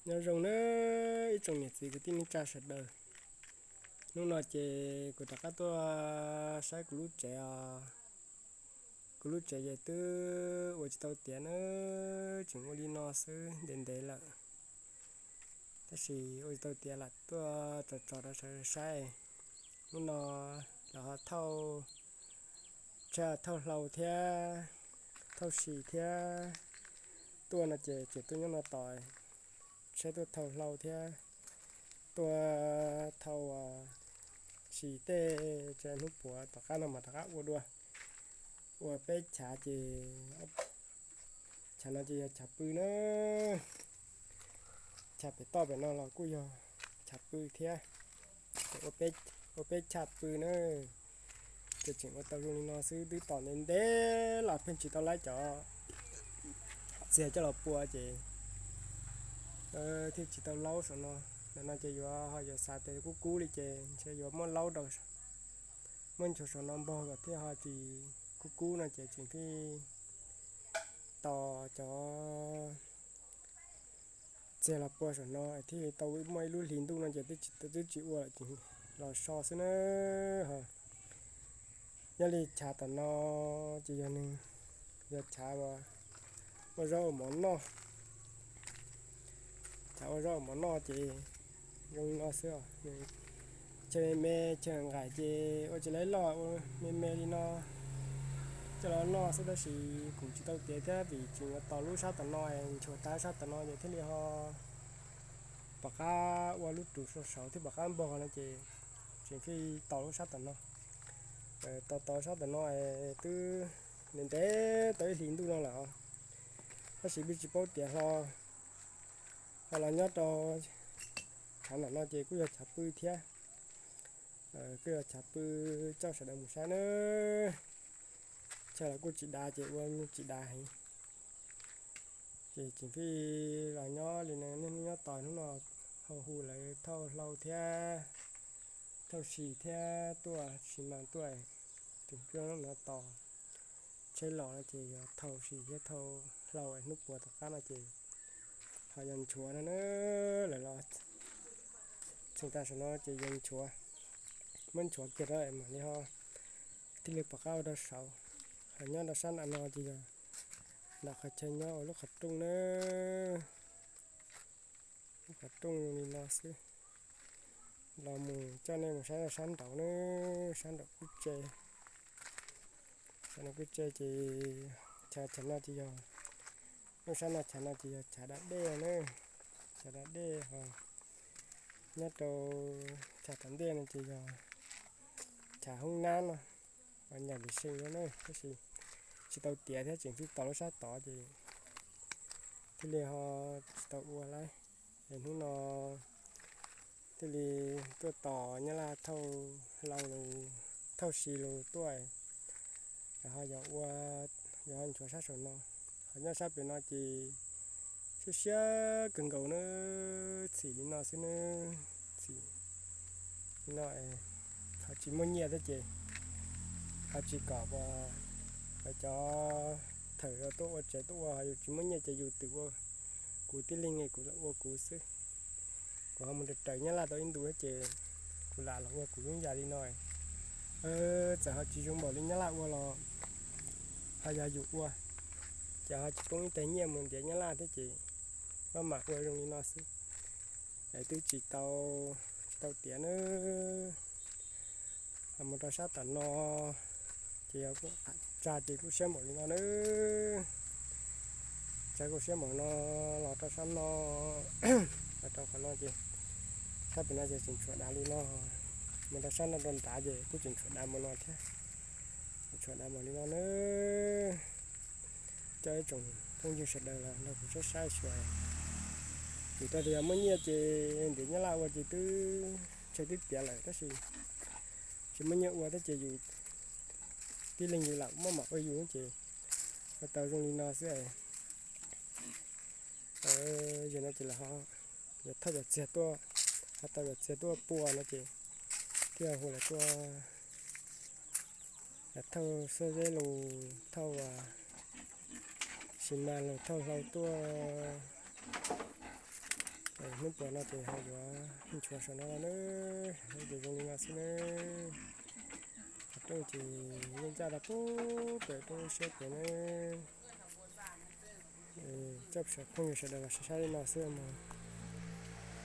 Nyob zoo nawb ib tsoom niam txiv kwv tij neej tsa sawv daws. Hnub no ces kuv rov qab tuaj saib kuv lub tsev os. Kuv lub tsev ces twb ua tsis tau tiav nawb, tseem ua li no xwb ntev ntev lawm. Tab sis ua tsis tau tiav lam tuaj tso tso rau sawv daws saib. Hnub no lawv ho thauj, tshaj thauj hlau thiab thauj si thiab tuaj no ces tseem tuaj nyob no tos, tsheb tuaj thauj hlau thiab tuaj thauj si tej, hnub puav tom qab no mas rov qab ua dua. Ua peb chav ces, chav no ces yog chav pw na, chav pem toj pem no los kuj yog chav pw thiab. Ua peb chav pw na, ces tseem ua tau zoo li no xwb, twb tos ntev ntev los pheej tsis tau laib cov txiag coj los pua ces thiaj tsis tau laub saum no. Ntawm no ces yuav ho yuav xav tias kub kub li ces ntshe yuav muab laub rau, muab nchuav saum no npog kom thiaj ho tsis kub kub no ces tseem thiaj tos cov txiag los pua saum no thiaj tau muaj ib lub hlis ntuj no ces twb tsis ua lawm ces los so xwb na. Nyob li chav tom no ces yog nws, yog chav ua zaub ua mov noj. Chav ua zaub ua mov noj ces zoo li no xwb os. Chaw me me chaw nqaim ces ua tsis laib loj, ua me me li no coj los noj xwb, tab sis kuv tsis tau tiav thiab vim tseem yuav tos lub sab tom no, nchuav tag sab tom no ces thiaj li ho pom qab ua lub rus saum saud thiab pom qab npog no ces tseem thiaj tos lub sab tom no. Tos tos sab tom no twb ntev ntev tau ib hlis ntuj no lawm os, tab sis peb tsis paub tiav hlo. Ho los nyob rau chav nram no ces kuj yog chav pw thiab, kuj yog chav pw coj sawv daws mus saib na. Chaw los kuj tsis dav ces ua tsis dav heev. Ces tseem fij los nyob li no, niaj hnub nyob tos hnub no ho hu lawv thauj hlau thiab thauj si thiab tuaj si mas tuaj, tus no tos tsheb los no ces yog thauj si thiab thauj hlau, hnub puas tom qab no ces ho yog nchuav no na. Lawv los txheej tag saum no ces yog nchuav, muab nchuav kiag rau mam li ho thiaj li pom qab ua rau saud. Ho nyob rau sab nram no ces yog nram qhov chaw nyob ua lub qhov rooj na. Lub qhov rooj zoo li no xwb. Los mus coj nej mus saib rau sab nraud na, sab nraud kuj tse. Sab nraud kuj tse ces chav chav no ces yog, lub sab no chav no ces yog chav da dej na, chav da dej ho nyob rau chav tom ntej no ces yog chav hoob nab no, nyam vim seem no na, tab sis tsis tau tiav thiab tseem fij tos lub sab tod ces thiaj li ho tsis tau ua lawm. Es hnub no thiaj li tuaj tos nyab laj thauj hlau los thauj si los tuaj, ho yog ua, yog nchuav sab saum no. Ho nyob sab pem no ces siab siab kawg nkaus na, txhim li no xwb na, txhim li no ho tsis muaj nyiaj thiab ces ho tsis kom cov thawm tuaj ua tsev tuaj ua, ho yus tsis muaj nyiaj ces yus twb ua kuv tib leeg, kuv ua kuv xwb. Kuv ho mus raws raws nyab laj tau ib ntus ces kuv lam los ua kuv lub yam li no. Txawm ho tsis zoo npaum li nyab laj ua los ho yog yus ua, ces ho tsis poob ib teg nyiaj mus ntiav nyab laj thiab ces maj mam ua zoo li no xwb. Es twb tsis tau, tsis tau tiav na. Mus rau sab tom no ces yog kuj tsag ces kuj siab npaum li no na. Tsag kuj siab npaum no, los rau sab no, los rau qhov no ces sab pem no ces tseem tshuav dav li no. Mus rau sab no rau nrad ces kuj tseem tshuav dav npaum no thiab. Tshuav dav npaum li no na. Coj ib tsoom phooj ywg sawv daws los nrog kuv saib saib xyuas. Vim rau tias yog muaj nyiaj ces ntiav nyab laj ua ces twb tseg twb tiav lawm, tab sis tsis muaj nyiaj ua thiab ces yus tib leeg yus lam maj mam ua yus ces ua tau zoo li no xwb. Yog no ces lawv ho yuav thauj cov txiag tuaj, ho tau cov txiag tuaj pua no ces thiaj hu lawv tuaj thauj xab zeb los thauj xi mas los thauj hlau tuaj. Pos no ces ho yuav nchuav saum no los nawb, ces zoo li no xwb nawb. Qhov rooj ces yeej ncaj rau pem roob siab pem nawb. Coj phooj ywg sawv daws los saib saib li no xwb mog.